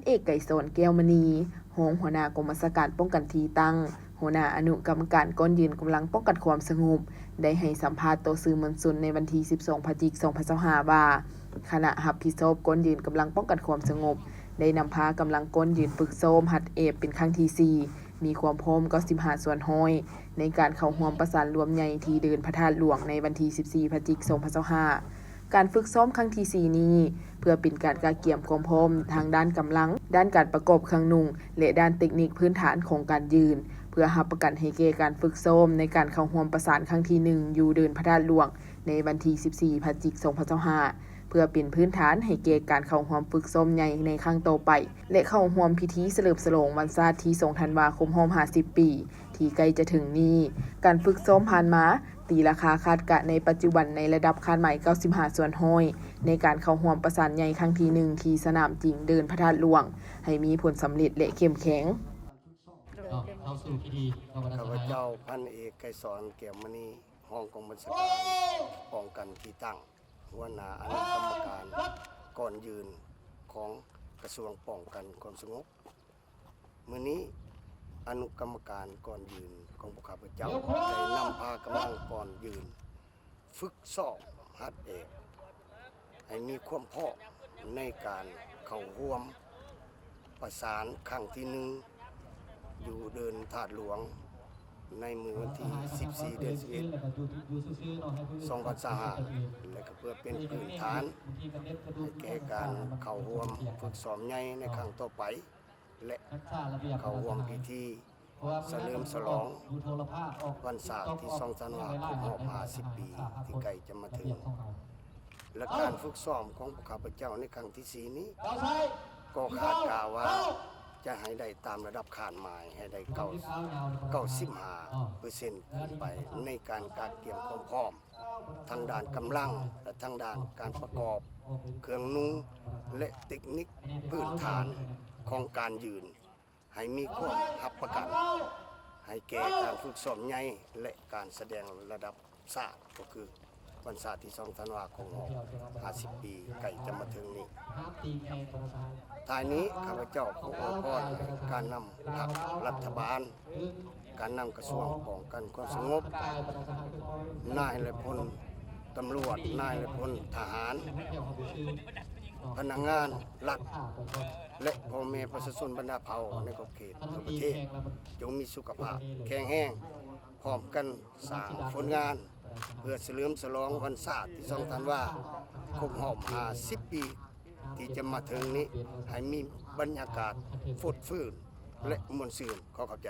ເອກໄກສອນ ແກ້ວມະນີ ຮອງຫົວໜ້າກອງບັນຊາການປ້ອງກັນທີ່ຕັ້ງ, ຫົວໜ້າອະນຸກຳມະການກ່ອນຢືນກຳລັງປ້ອງກັນຄວາມສະຫງົບ ໄດ້ໃຫ້ສຳພາດຕໍ່ສື່ມວນຊົນໃນວັນທີສິບສອງ ພະຈິກ ສອງພັນຊາວຫ້າ ວ່າ ຄະນະຮັບຜິດຊອບກ່ອນຢືນກຳລັງປ້ອງກັນຄວາມສະຫງົບ ໄດ້ນຳພາກຳລັງກ່ອນຢືນຝຶກຊ້ອມຫັດແອບເປັນຄັ້ງທີສີ່ ມີຄວາມພ້ອມເກົ້າສິບຫ້າສ່ວນຮ້ອຍ ໃນການເຂົ້າຮ່ວມປະສານລວມໃຫຍ່ທີ່ເດີ່ນພະທາດຫຼວງໃນວັນທີສິບສີ່ ພະຈິກ ສອງພັນຊາວຫ້າ. ການຝຶກຊ້ອມຄັ້ງທີສີ່ນີ້ ເພື່ອເປັນການກະກຽມຄວາມພ້ອມທາງດ້ານກຳລັງ, ດ້ານການປະກອບເຄື່ອງນຸ່ງ ແລະ ດ້ານເຕັກນິກພື້ນຖານຂອງການຢືນ ເພື່ອຮັບປະກັນໃຫ້ແກ່ການຝຶກຊ້ອມໃນການເຂົ້າຮ່ວມປະສານຄັ້ງທີໜຶ່ງ ຢູ່ເດີ່ນພະທາດຫຼວງໃນວັນທີສິບສີ່ ພະຈິກ ສອງພັນຊາວຫ້າ ເພື່ອເປັນພື້ນຖານໃຫ້ແກ່ການເຂົ້າຮ່ວມຝຶກຊ້ອມໃຫຍ່ໃນຄັ້ງຕໍ່ໄປ ແລະ ເຂົ້າຮ່ວມພິທີສະເຫຼີມສະຫຼອງວັນຊາດທີສອງ ທັນວາ ຄົບຮອບຫ້າສິບປີ ທີ່ໃກ້ຈະເຖິງນີ້. ການຝຶກຊ້ອມຜ່ານມາ ຕີລາຄາຄາດກະໃນປັດຈຸບັນໃນລະດັບຄາດໝາຍເກົ້າສິບຫ້າສ່ວນຮ້ອຍ ໃນການເຂົ້າຮ່ວມປະສານໃຫຍ່ຄັ້ງທີໜຶ່ງ ທີ່ສະໜາມຈິງເດີ່ນພະທາດຫຼວງ ໃຫ້ມີຜົນສຳເລັດ ແລະ ເຂັ້ມແຂງ. ເຂົ້າສູ່ພິທີ ຂ້າພະເຈົ້າ ພັນເອກ ໄກສອນ ແກ້ວມະນີ ຮອງກອງບັນຊາການປ້ອງກັນທີ່ຕັ້ງ ຫົວໜ້າອະນຸກຳມະການກ່ອນຢືນຂອງກະຊວງປ້ອງກັນຄວາມສະຫງົບ. ມື້ນີ້ອະນຸກຳມະການກ່ອນຢືນຂອງພວກຂ້າພະເຈົ້າ ໄດ້ນຳພາກຳລັງກ່ອນຢືນຝຶກຊ້ອມຫັດແອບ ໃຫ້ມີຄວາມພ້ອມໃນການເຂົ້າຮ່ວມປະສານຄັ້ງທີໜຶ່ງ ຢູ່ເດີ່ນທາດຫຼວງ ໃນມື້ວັນທີສິບສີ່ ເດືອນສິບເອັດ ສອງພັນຊາວຫ້າ ແລະ ກໍເພື່ອເປັນພື້ນຖານໃຫ້ແກ່ການເຂົ້າຮ່ວມຝຶກຊ້ອມໃຫຍ່ໃນຄັ້ງຕໍ່ໄປ ແລະ ເຂົ້າຮ່ວມພິທີສະເຫຼີມສະຫຼອງວັນຊາດທີສອງ ທັນວາ ຄົບຮອບຫ້າສິບປີ ທີ່ໃກ້ຈະມາເຖິງ. ແລະ ການຝຶກຊ້ອມຂອງພວກຂ້າພະເຈົ້າໃນຄັ້ງທີສີ່ນີ້ ກໍຄາດກະວ່າຈະໃຫ້ໄດ້ຕາມລະດັບຄາດໝາຍ ໃຫ້ໄດ້ເກົ້າ ເກົ້າສິບຫ້າເປີເຊັນຂຶ້ນໄປ ໃນການກະກຽມຄວາມພ້ອມທາງດ້ານກຳລັງ ແລະ ທາງດ້ານການປະກອບເຄື່ອງນຸ່ງ ແລະ ເຕັກນິກພື້ນຖານຂອງການຢືນ ໃຫ້ມີຄວາມຮັບປະກັນໃຫ້ແກ່ການຝຶກຊ້ອມໃຫຍ່ ແລະ ການສະແດງລະດັບຊາດ ກໍຄືວັນຊາດທີສອງ ທັນວາ ຄົບຮອບຫ້າສິບປີ ໃກ້ຈະມາເຖິງນີ້. ທ້າຍນີ້ ຂ້າພະເຈົ້າຂໍອວຍພອນໃຫ້ການນຳພັກລັດຖະບານ, ການນຳກະຊວງປ້ອງກັນຄວາມສະຫງົບ, ນາຍນາຍພົນຕຳຫຼວດ, ນາຍນາຍພົນທະຫານ, ພະນັກງານລັດ ແລະ ພໍ່ແມ່ປະຊາຊົນບັນດາເຜົ່າໃນຂອບເຂດທົ່ວປະເທດ ຈົ່ງມີສຸຂະພາບແຂງແຮງ, ພ້ອມກັນສ້າງຜົນງານ ເພື່ອສະເຫຼີມສະຫຼອງວັນຊາດທີສອງ ທັນວາ ຄົບຮອບຫ້າສິບປີ ທີ່ຈະມາເຖິງນີ້ ໃຫ້ມີບັນຍາກາດຟົດຟື້ນ ແລະ ມ່ວນຊື່ນ. ຂໍຂອບໃຈ.